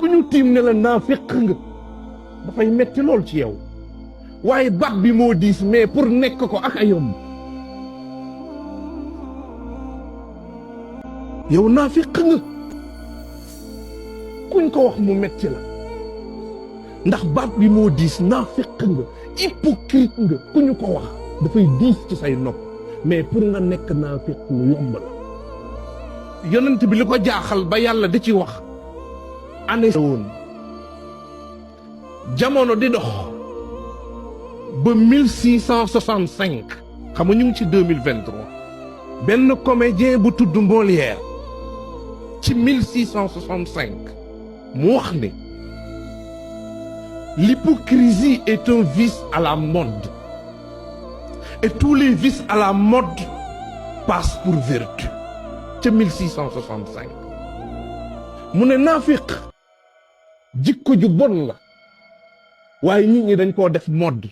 ku ñu tiim ne la naafiq nga dafay metti lool ci yow waaye baat bi moo diis mais pour nekk ko ak a yomb yow naafiq nga kuñ ko wax mu metti la ndax baat bi moo diis naafiq nga hypocrite nga ku ñu ko wax dafay diis ci say nopp mais pour nga nekk naafiq lu yomb la yonent bi li ko jaaxal ba yàlla di ci wax année woon jamono di dox ba 1665 xam nga ñu ngi ci 2023 benn comédien bu tudd Molière ci 1665 mu wax ni l'hypocrisie est un vice à la mode et tous les vices à la mode passent pour vertu ca 1665 mu ne naafiq jikko ju bon la waaye nit ñi dañ koo def mode